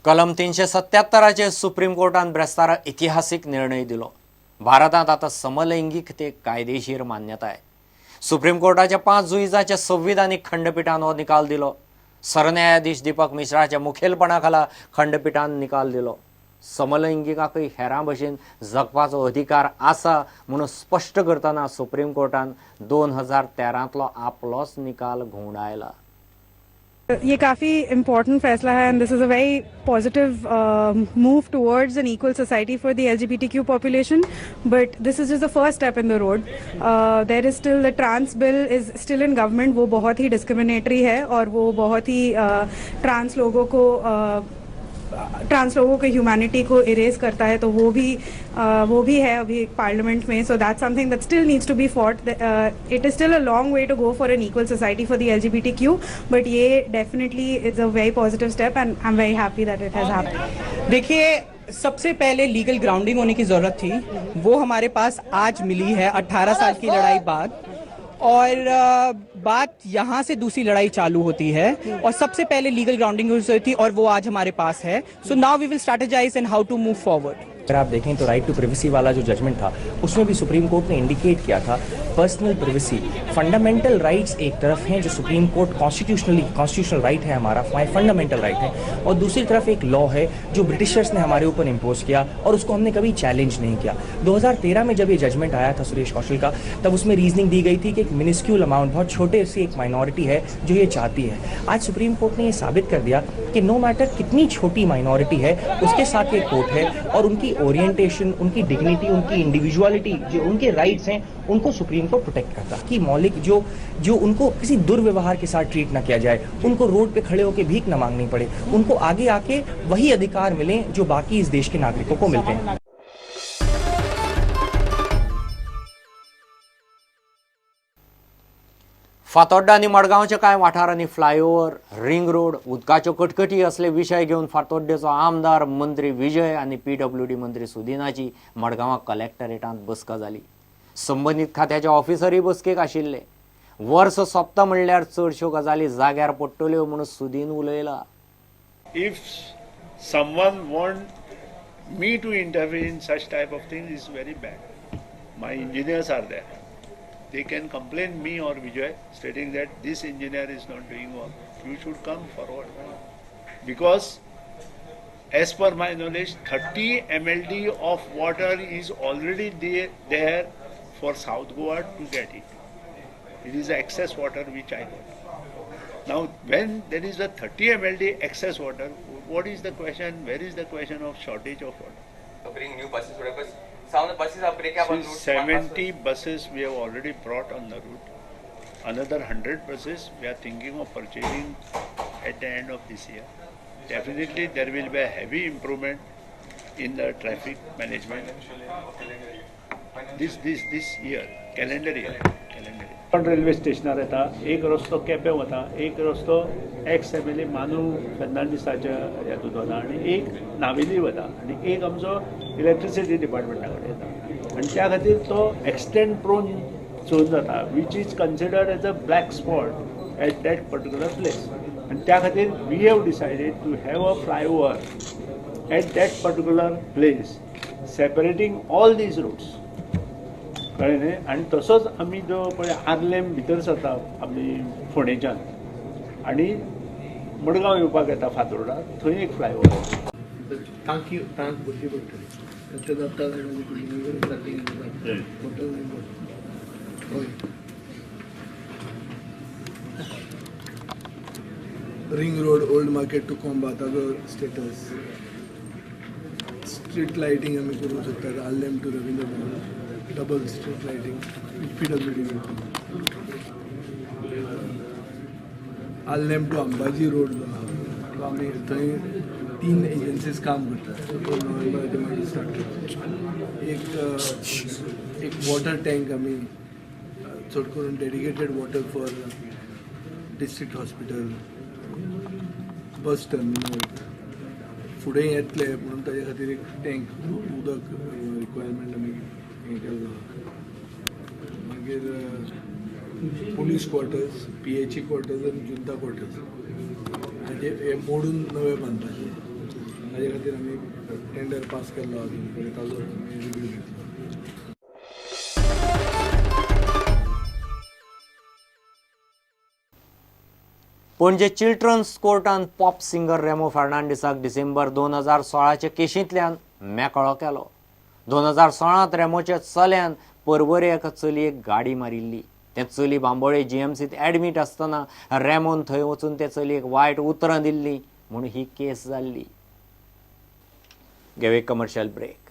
कलम 377 सुप्रीम कोर्टान ब्रेस्तारा इतिहासीक निर्णय दिलो. भारतांत आतां समलैंगिकतेक कायदेशीर मान्यताय. सुप्रीम कोर्टाच्या 5 जुईजाच्या संविधानीक खंडपीठान हो निकाल दिलो. सरन्यायाधीश दीपक मिश्राच्या मुखेलपणा खाला खंडपीठान निकाल दिलो. समलैंगिकाकय हेरां भशेन जगपाचो अधिकार आसा म्हणून स्पश्ट करतना सुप्रीम कोर्टान 2013तलो आपलोच निकाल घुंवडायला. ये काफ़ी इम्पोर्टेंट फैसला है and this is a very positive move towards an equal society for the LGBTQ population, but this is just the first step in the road. There is still the trans bill is still in government. वो बहुत ही discriminatory है और वो बहुत ही trans लोगों K humanity को erase करता है, तो वो भी है अभी पार्लियामेंट में. So that's something that still needs to be fought. It is still a long way to go for an equal society for the LGBTQ, but ये definitely is a very positive step and I am very happy that it has happened. देखिए, सबसे पहले legal grounding होने की ज़रूरत थी, वो हमारे pass आज मिली है 18 साल की लड़ाई बाद. और बात यहाँ से दूसरी लड़ाई चालू होती है और सबसे पहले लीगल ग्राउंडिंग होती थी और वो आज हमारे पास है. So now we will strategize and how to move forward. अगर आप देखें तो राइट टू प्रिवेसी वाला जो जजमेंट था उसमें भी सुप्रीम कोर्ट ने इंडिकेट किया था पर्सनल प्रिवेसी, फंडामेंटल राइट्स एक तरफ हैं जो सुप्रीम कोर्ट कॉन्स्टिट्यूशनल राइट है हमारा, फंडामेंटल राइट है, और दूसरी तरफ एक लॉ है जो ब्रिटिशर्स ने हमारे ऊपर इम्पोज किया और उसको हमने कभी चैलेंज नहीं किया. 2013 में जब ये जजमेंट आया था सुरेश कौशल का, तब उसमें रीजनिंग दी गई थी कि एक मिनिस्क्यूल अमाउंट, बहुत छोटे सी एक माइनॉरिटी है जो ये चाहती है. आज सुप्रीम कोर्ट ने ये साबित कर दिया कि नो मैटर कितनी छोटी माइनॉरिटी है, उसके साथ ये कोर्ट है और उनकी ओरिएंटेशन, उनकी डिग्निटी, उनकी इंडिविजुअलिटी, जो उनके राइट्स हैं उनको सुप्रीम कोर्ट प्रोटेक्ट करता कि मौलिक जो जो उनको किसी दुर्व्यवहार के साथ ट्रीट ना किया जाए, उनको रोड पे खड़े होकर भीख ना मांगनी पड़े, उनको आगे आके वही अधिकार मिले जो बाकी इस देश के नागरिकों को मिलते हैं. फातोड्डा आनी मडगांवच्या कांय वाठारांनी फ्लायओव्हर, रिंग रोड, उदकाच्यो कटकटी असले विशय घेवन फातोड्डेचो आमदार मंत्री विजय आनी पीडब्ल्यूडी मंत्री सुदिनाची मडगांवां कलेक्टरेटांत बसका जाली. संबंदीत खात्याचे ऑफिसरूय बसकेक आशिल्ले. वर्स सोंपता म्हणल्यार चडश्यो गजाली जाग्यार पडटल्यो म्हणून Sudin उलयला. If someone want me to intervene in such type of thing is very bad. My engineers are there. They can complain me or Vijay stating that this engineer is not doing work. You should come forward. Because as per my knowledge, 30 MLD of water is already there for South Goa to get it. It is excess water which I got. Now, when there is a 30 MLD excess water, what is the question? Where is the question of shortage of water? Bring new buses, because some of the buses are breaking up on See, route. 70 buses we have already brought on the route. Another 100 buses we are thinking of purchasing at the end of this year. Definitely there will be a heavy improvement in the traffic management. This year, calendar year. पण railway स्टेशनार येता, एक रस्तो केपें वता, एक रस्तो x M L A मानू फेर्नांडीसाच्या हेतूंत वता आनी एक नावेली वता आनी एक आमचो इलेक्ट्रिसिटी डिपार्टमेंटा कडेन येता आनी त्या खातीर तो एक्सिडेंट प्रोन झोन जाता, which is considered as a black spot at that particular place. आनी त्या खातीर we have decided to have a flyover at that particular place separating all these routes. कळ्ळें न्ही? आनी तसोच आमी जो पळय आर्लेम भितर सरता आमी फोंडेच्यान आनी मडगांव येवपाक येता फातोर्डा, थंय एक फ्लायओवर. टांकी टांक भरची पडटली, ते जाता. Ring road old market to Comba ताजो स्टेटस, स्ट्रीट लायटींग आमी करूंक शकतात. Arlem to Ravindra Bhavan double street lighting with PWD. Arlem to Ambaji road जो आहा तो आमी थंय 3 एजन्सीज काम करतात. सो तो नोव्हेंबराचे मागीर स्टार्ट करता. एक वॉटर टँक आमी चड करून dedicated water for district hospital, bus terminal फुडें येतले म्हणून ताजे खातीर एक टँक उदक रिक्वायरमेंट आमी हें केल्लो. मागीर police quarters, PHE quarters आनी जुंता क्वॉर्टर्स हाजे हे मोडून नवे बांदपाचे. ताजे खातीर आमी टेंडर पास केल्लो आसा ताजो रिव्यू घेतलो. पणजे चिल्ड्रन्स कोर्टान पॉप सिंगर रेमो फर्नांडीसाक डिसेंबर 2016चे केशींतल्यान मेकळो केलो. 2016त रेमोच्या चल्यान परवरे एका चलयेक गाडी मारिल्ली. तें चली बांबोळे जीएमसीत ॲडमीट आसतना रेमोन थंय वचून ते चलयेक वायट उतरां दिल्लीं म्हूण ही केस जाल्ली. घेवया कमर्शियल ब्रेक.